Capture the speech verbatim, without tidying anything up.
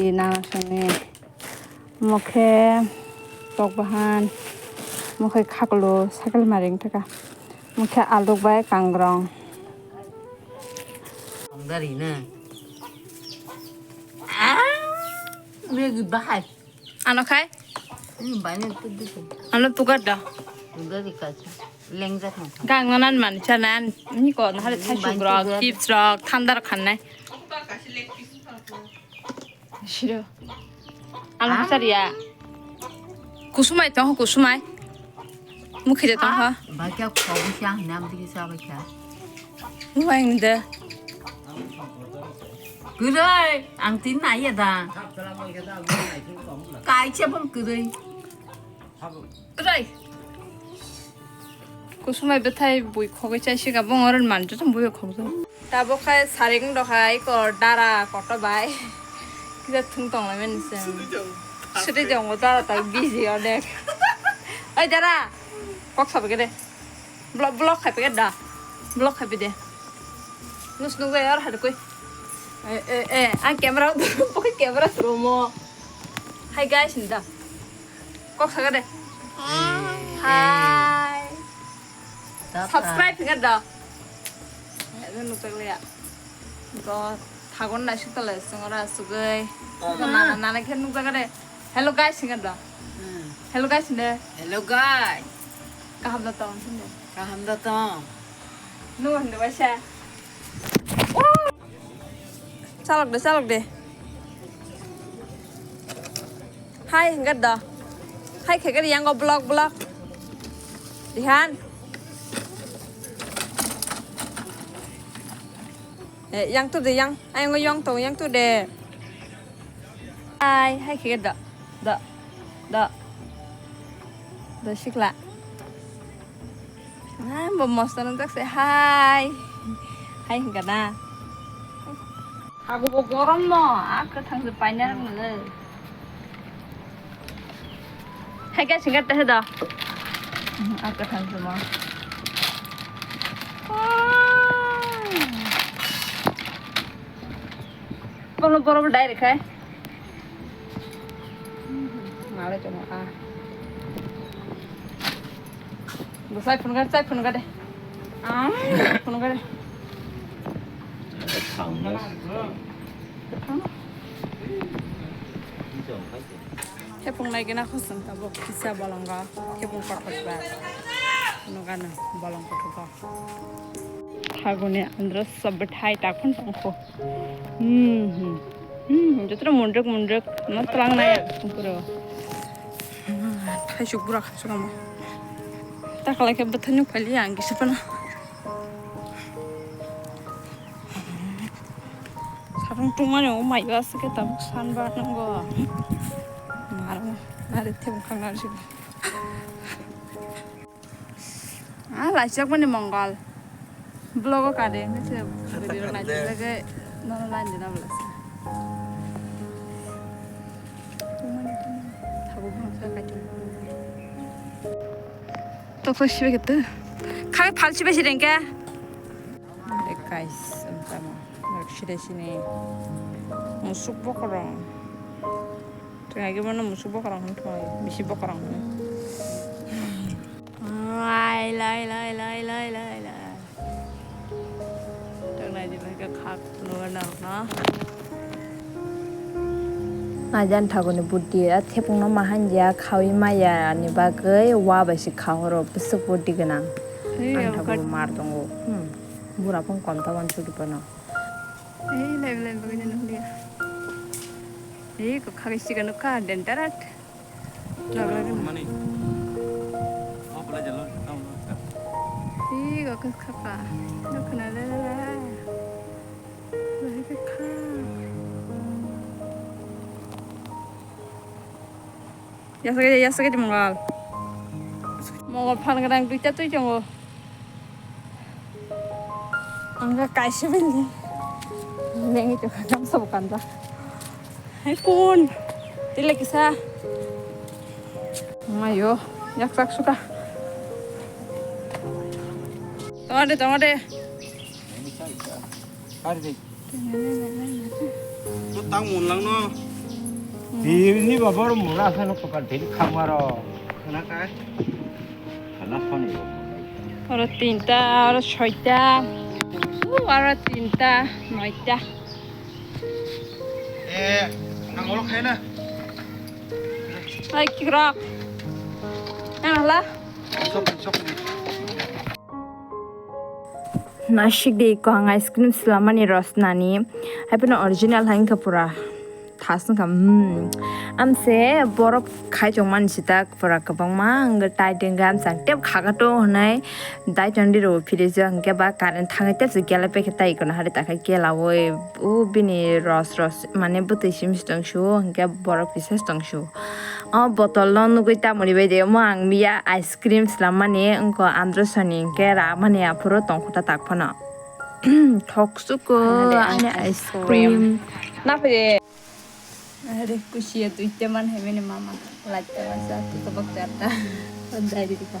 Nang songni mokhe tok bahan, mokhe khaklo cycle maring thaka, mokhe aluk bai kangrong. Dari na. Ah, ini bahas. Ano khai? Ini banyak tuh, tuh. Ano tukar da. Udah dikasih. Lengjak makan. Gang nanan man chanan. Ini kok nahar ini thai banyak sugrok, tuh, chips rok, thandar khanai. Siro. Ano ah. Chariya. Kusumai tong kusumai. Mukhi de tong ha. Ba kya khobu sya nam digi sa ba kya. Wang de. Gudai, ang tin na ya da. Kai che bom gudai. Gudai. Kusumai bethai bui khogwi chai sika bong oron manjo tong bui khogjo. Tabok khai saring dokhai kor dara koto bai. Kisa thung tong lai men se. Sudi jong. Sudi jong dara ta busy onek. Oi dara. Kok sabe gede. Block, block khai pegeda. Block khai pede. Nus nugwe ar hadkoi. Eh, eh, eh, ang camera, pokhe camera romo. Hi guys, hinda. Kok saga de. Hi. Subscribe hinga da. Nukjak liya. Go thagon naisuk tala songora sugui. Nana nana khe nukjak de. Hello guys hinga da. Hello guys hinda. Hello guys. Kaham da tong hinda. Kaham da tong. Nung hinda waisa. Chalok de, chalok de. Hai, hingkat da. Hai, khaikari yang go block, block. Dihan. Eh, yang tu de, yang. Ayang go yang tu, yang tu de. Hai, hai, khaikari da. Da. Da. Da, sikla. Ah, bo mosto nang tak se hai. Hai hingka na. Hago bo gorom no, ak thang se paina rang le. Hai ka singa te da. Ak thang se mo. Bono boro direct hai. Nale chomo a. Bwsai phunukha, chai phunukha de. Ang phunukha de. Thangna. Thepung nai gina khosong tabuk kisa bolongo. Thepung kothok ba. Phunukha no bolong kothok. Thaguni andro sabthai takhun tongkho. Hmm, hmm. Hmm, jotono mundruk mundruk, ma twlang nai puro. Thaisuk bura khasuk amo. Ta khalai khe bwthai nuk phali ang kisa phano. Sarung tungmani o mai ba se khe tabuk san ba nango. Maro, mari thebung khang nari sibo. Ah, laijak mani Mongol. Vlog o kade, nese video nai jage, nono line dina bolasa. Thabu bangsa kaitu. Toksa sibe gitu. Khai phal sibe sirengke. Guys, entamo. Sire sini. Musuk bokorong. Tengage mana musuk bokorong hwn thoi. Bisi bokorong hwn. Lai, lai, lai. Tang nai di bai ka khak nuga nang na. Najan thaguni buddhi, a thepung no mahan ya, khawi maya ni bagwi wa bai si khahoro, bwswk buddhi gwnang. Hey, ang thaguni mar tongo. Hmm. Bura phung kom ta wan chudu pano. Ei, lai, lai, bagwi nang liya. Ei, ko khagwi siga nukha, dangerous. Lagra rima. Mani. Oh, pala jalo. Tau, tau. Ei, ko khas khapa. Nukha na la la la. Lai ka kha. Yasakhe, yasakhe di Mongol. Mongol phan gwnang duita twi tongo. Ang khe kaisa bini. Lengwi tongkha gamsa bo kanjak. Hai kun. Tile kisa. Mayo, yak chak suka. Tongade, tongade. Hari deh. Lu tang mun lang no. Tini ba bor mura sa no kokan tini khamaro. Khana kai. Khana khani. Oro tinta, oro soita. Uh, oro tinta, noita. Eh, nang olo khaina. Ai, kikrok. Nang hala? Sok, sok. Nasik de ko ang ice cream slamani rosnani. Hai pino original hai wngkha pura. Thas wngkha, hmm. Amse borok khai chongmani sita pura kwbangma wngkha tai tengkha amsa tep khagato hwnai. Dai chandi ro phiri jo hwnkhe ba current thangwi tepse gela pekhe tai kono hari takha gela oi. O bini ros ros mane bwtwi simi tongsu hwnkhe borok kisa tongsu. O botol no nugwi tamoni bai de omo ang miya ice cream slam mani wngkha andro soni hwnkhe ra mani aphuru tongkhuta tak phano. Thok suko ani ice cream. Na phe. Are kusiya tuite man hai mani mama. Latte masa tu tabak jata. Dai di ka.